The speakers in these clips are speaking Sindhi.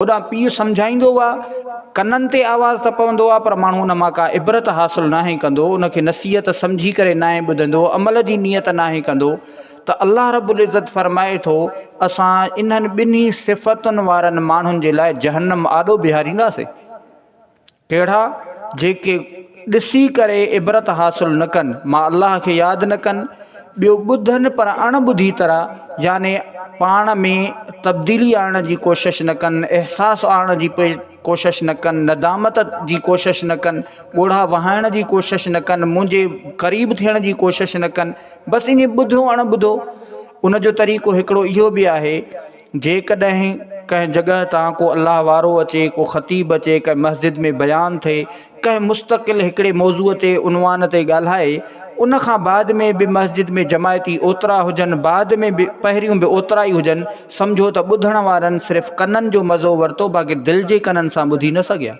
هوڏانهن پيء سمجهائيندو آ، ڪنن تي آواز ته پوندو آ پر ماڻهو ان مان ڪا عبرت حاصل ناهي ڪندو، ان کي نصيحت سمجهي ڪري ناهي ٻڌندو، عمل جي نيت ناهي ڪندو ته الله رب العزت فرمائي ٿو، اسان انهن ٻنهي صفتن وارن ماڻهن جي لاء جهنم آڏو بيهارينداسين. ڪهڙا؟ جيڪي ڏسي ڪري عبرت حاصل نه ڪن، مان الله کي ياد نه ڪن، ٻيو ٻڌن پر اڻ ٻڌي طرح يعني پاڻ ۾ تبديلي آڻڻ جي ڪوشش نه ڪن، احساس آڻڻ جي ڪوشش نه ڪن، ندامت جي ڪوشش نه ڪن، ڳوڙها وهائڻ جي ڪوشش نه ڪن، منهنجي قريب ٿيڻ جي ڪوشش نه ڪن، بس ائين ٻڌو اڻ ٻڌو. ان جو طريقو هڪڙو اهو به آهي. جيڪڏهن ڪنهن جڳهه تان ڪو الله وارو اچي، ڪو خطيب اچي، ڪنهن مسجد ۾ بيان ٿئي، ڪنهن مستقل هڪڙي موضوع تي، عنوان تي ڳالهائي، ان کان بعد ۾ به مسجد ۾ جماعتي اوترا هجن، بعد ۾ به پهريون به اوترا ئي هجن، سمجهو ته ٻڌڻ وارن صرف ڪنن جو مزو ورتو باقي دل جي ڪنن سان ٻڌي نه سگهيا.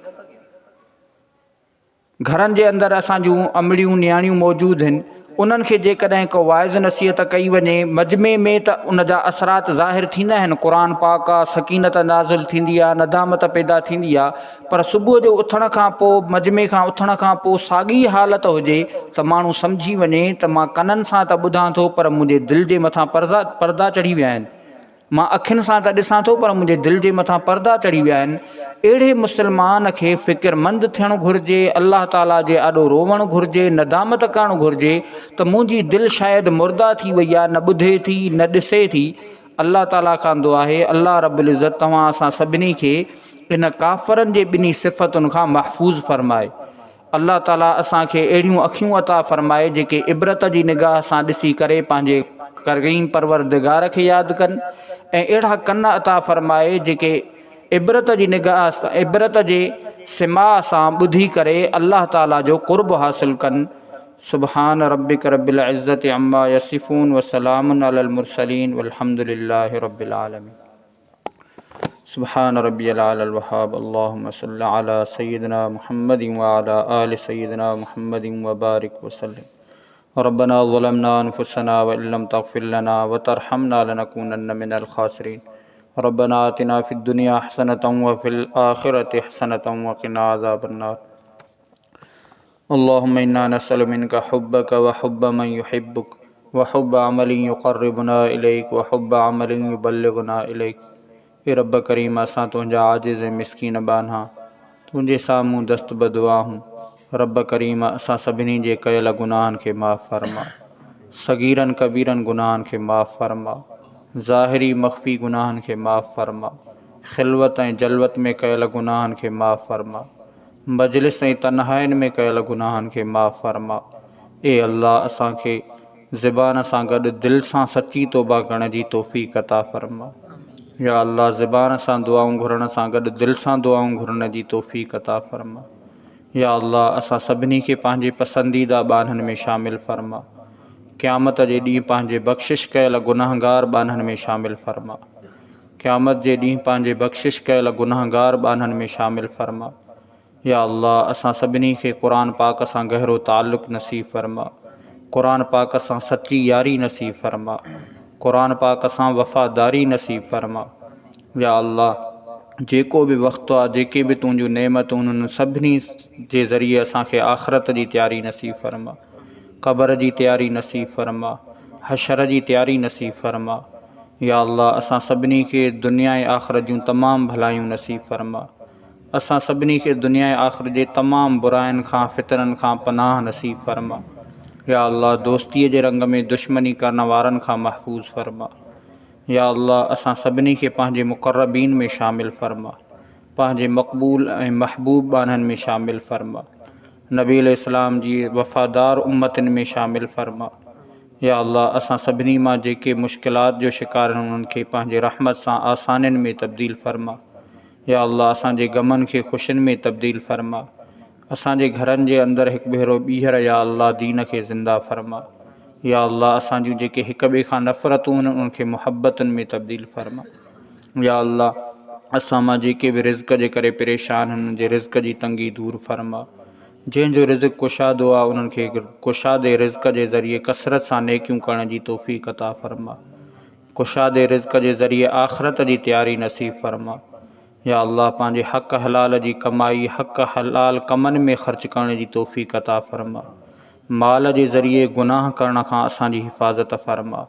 گهرن جي اندر اسان جون امڙيون نياڻيون موجود هن، انهن کي جيڪڏهن ڪو واعظ نصيحت ڪئي وڃي مجمعي ۾ ته ان جا اثرات ظاهر ٿيندا آهن، قرآن پاڪ آ، سڪينت نازل ٿيندي آ، ندامت پيدا ٿيندي آ، پر صبح جو اٿڻ کان پوء مجمعي کان اٿڻ کان پوء ساڳي حالت هجي ته ماڻهو سمجهي وڃي ته مان ڪنن سان ته ٻڌان ٿو پر منهنجي دل جي مٿان پردا چڙهي ويا آهن. مان اکين سان ته ڏسان ٿو پر منهنجي دل جي مٿان پردا چڙهي ويا آهن. اهڙي مسلمان کي فڪرمند ٿيڻ گهرجي، الله تعاليٰ جي آڏو روئڻ گهرجي، ندامت ڪرڻ گهرجي ته منهنجي دل شايد مرده ٿي وئي آهي، نه ٻڌي ٿي، نه ڏسي ٿي. الله تعاليٰ کان دعا آهي، الله رب العزت توهان اسان سڀني کي ان ڪافرن جي ٻنهي صفتن کان محفوظ فرمائي. الله تعالي اسان کي اهڙيون اکيون عطا فرمائي جيڪي عبرت جي نگاهه سان ڏسي ڪري پنهنجي ڪريم پروردگار کي ياد ڪن ۽ اهڙا ڪن عطا فرمائي جيڪي عبرت جي نگاهه عبرت جي سماع سان ٻڌي ڪري الله تعالي جو قرب حاصل ڪن سبحان ربک رب العزت عما يصفون وسلام علي المرسلين والحمد لله رب العالمين. سبحان ربي الأعلى الوهاب اللهم صل على سيدنا محمد وعلى آل سيدنا محمد وبارك وسلم ربنا ظلمنا أنفسنا وإن لم تغفر لنا وترحمنا لنكونن من الخاسرين ربنا آتنا في الدنيا حسنة وفي الآخرة حسنة وقنا عذاب النار اللهم إنا نسأل منك حبك وحب من يحبك وحب عمل يقربنا إليك وحب عمل يبلغنا إليك اي رب ڪريم اسان تنهنجا عاجز ۽ مسڪين ٻانها تنهنجي سامهون دست بدعا آهون رب ڪريم اسان سڀني جي ڪيل گناهن کي معاف فرما صغيرن ڪبيرن گناهن کي معاف فرما ظاهري مخفي گناهن کي معاف فرما خلوت ۽ جلوت ۾ ڪيل گناهن کي معاف فرما مجلس ۽ تنهائين ۾ ڪيل گناهن کي معاف فرما. اي الله اسان کي زبان سان گڏ دل سان سچي توبه ڪرڻ جي توفيق عطا فرما. يا الله زبان سان دعائون گهرڻ سان گڏ دل سان دعائون گهرڻ جي توفيق عطا فرما. يا الله اسان سڀني کي پنهنجي پسنديده ٻانهن ۾ شامل فرما. قيامت جي ڏينهن پنهنجي بخشش ڪيل گنهگار ٻانهن ۾ شامل فرما. قيامت جي ڏينهن پنهنجي بخشش ڪيل گنهگار ٻانهن ۾ شامل فرما. يا الله اسان سڀني کي قرآن پاڪ سان گهرو تعلق نصيب فرما. قرآن پاڪ سان سچي ياري نصيب فرما. قرآن پاڪ سان وفاداري نصيب فرما. يا الله جيڪو به وقت آ جيڪي به تنهنجون نعمتون انهن سڀني جي ذريعي اسان کي آخرت جي تياري نصيب فرما. قبر جي تياري نصيب فرما. حشر جي تياري نصيب فرما. يا الله اسان سڀني کي دنيا ۽ آخرت جون تمام ڀلايون نصيب فرما. اسان سڀني کي دنيا ۽ آخرت جي تمام براين کان فتنن کان پناهه نصيب فرما. يا الله دوستيء جي رنگ ۾ دشمني ڪرڻ وارن کان محفوظ فرما. يا الله اسان سڀني کي پنهنجي مقربين ۾ شامل فرما. پنهنجي مقبول ۽ محبوب ٻانهن ۾ شامل فرما. نبي عليه السلام جي وفادار امتن ۾ شامل فرما. يا الله اسان سڀني مان جيڪي مشڪلات جو شڪار آهن انهن کي پنهنجي رحمت سان آسانين ۾ تبديل فرما. يا الله اسان جي غمن کي خوشين ۾ تبديل فرما. اسان جي گهرن جي اندر هڪ ڀيرو ٻيهر يا الله دين کي زنده فرما. يا الله اسان جون جيڪي هڪ ٻئي کان نفرتون آهن انهن کي محبتن ۾ تبديل فرما. يا الله اسان مان جيڪي به رزق جي ڪري پريشان آهن انهن جي رزق جي تنگي دور فرما. جنهن جو رزق ڪشادو آ انهن کي ڪشادي رزق جي ذريعي ڪثرت سان نيڪيون ڪرڻ جي توفيق عطا فرما. ڪشادي رزق جي ذريعي آخرت جي تياري نصيب فرما. يا الله پنهنجي حق حلال جي ڪمائي حق حلال ڪمن ۾ خرچ ڪرڻ جي توفيق عطا فرما. مال جي ذريعي گناهه ڪرڻ کان اسان جي حفاظت فرما.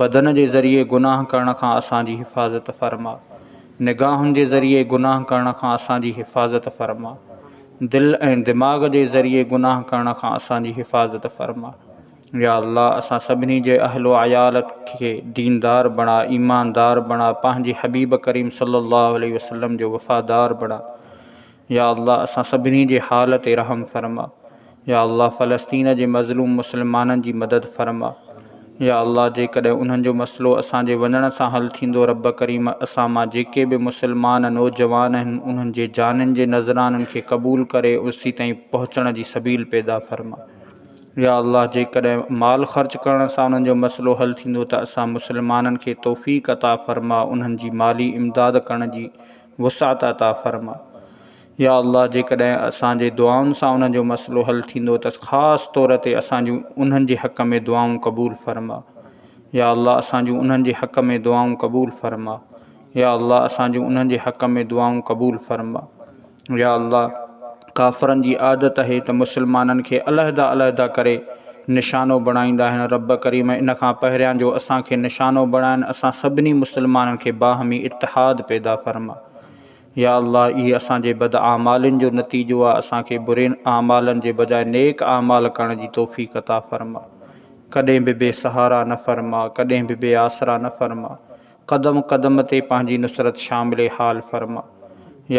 بدن جي ذريعي گناهه ڪرڻ کان اسان جي حفاظت فرما. نگاهن جي ذريعي گناهه ڪرڻ کان اسان جي حفاظت فرما. دل ۽ دماغ جي ذريعي گناهه ڪرڻ کان اسان جي حفاظت فرما. يا الله اسان سڀني جي اهل و عيال کي ديندار بڻا، ايماندار بڻا، پنهنجي حبيب ڪريم صلي الله عليه وسلم جو وفادار بڻا. يا الله اسان سڀني جي حال تي رحم فرما. يا الله فلسطين جي مظلوم مسلمانن جي مدد فرما. يا الله جيڪڏهن انهن جو مسئلو اسان جي وڃڻ سان حل ٿيندو رب ڪريم اسان مان جيڪي به مسلمان نوجوان آهن انهن جي جانين جي نذرانن کي قبول ڪري اوسيتائين پهچڻ جي سبيل پيدا فرما. يا الله جيڪڏهن مال خرچ ڪرڻ سان انهن جو مسئلو حل ٿيندو ته اسان مسلمانن کي توفيق عطا فرما انهن جي مالي امداد ڪرڻ جي وسعت عطا فرما. يا الله جيڪڏهن اسان جي دعائن سان انهن جو مسئلو حل ٿيندو ته خاص طور تي اسان جون انهن جي حق ۾ دعائون قبول فرما. يا الله اسان جون انهن جي حق ۾ دعائون قبول فرما. يا الله اسان جون انهن جي حق ۾ دعائون قبول فرما. يا الله! ڪافرن جي عادت آهي ته مسلمانن کي علحده علحده ڪري نشانو بڻائيندا آهن، رب ڪريم ان کان پهريان جو اسان کي نشانو بڻائن اسان سڀني مسلمانن کي باهمي اتحاد پيدا فرما. يا الله! اهي اسان جي بداعمالين جو نتيجو آهي اسان کي برين اعمالن جي بجاء نيڪ اعمال ڪرڻ جي توفيق عطا فرما. ڪڏهن به بي سهارا نه فرما، ڪڏهن به بي آسرا نه فرما. قدم قدم تي پنهنجي نصرت شامل حال فرما.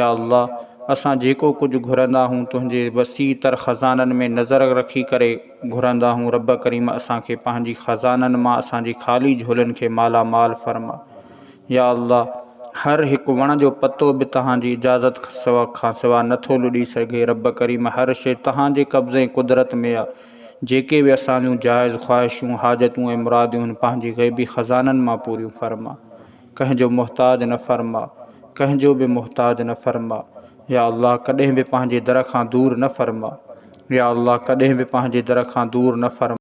يا الله! اسان جيڪو ڪجهه گهرندا هون تنهنجي وسيع تر خزانن ۾ نظر رکي ڪري گهرندا هون رب ڪريم اسان کي پنهنجي خزانن مان اسان جي خالي جهولين کي مالا مال فرما. يا الله! هر هڪ وڻ جو پتو به توهان جي اجازت کان سوا نٿو لڏي سگهي رب ڪريم هر شيء توهان جي قبضي ۽ قدرت ۾ آ. جيڪي به اسان جون جائز خواهشون، حاجتون ۽ مراديون آهن پنهنجي غيبي خزانن مان پوريون فرما. ڪنهن جو محتاج نه فرما. ڪنهن جو به محتاج نه فرما. يا الله ڪڏهن به پنهنجي در کان دور نه فرما. يا الله ڪڏهن به پنهنجي در کان دور نه فرما.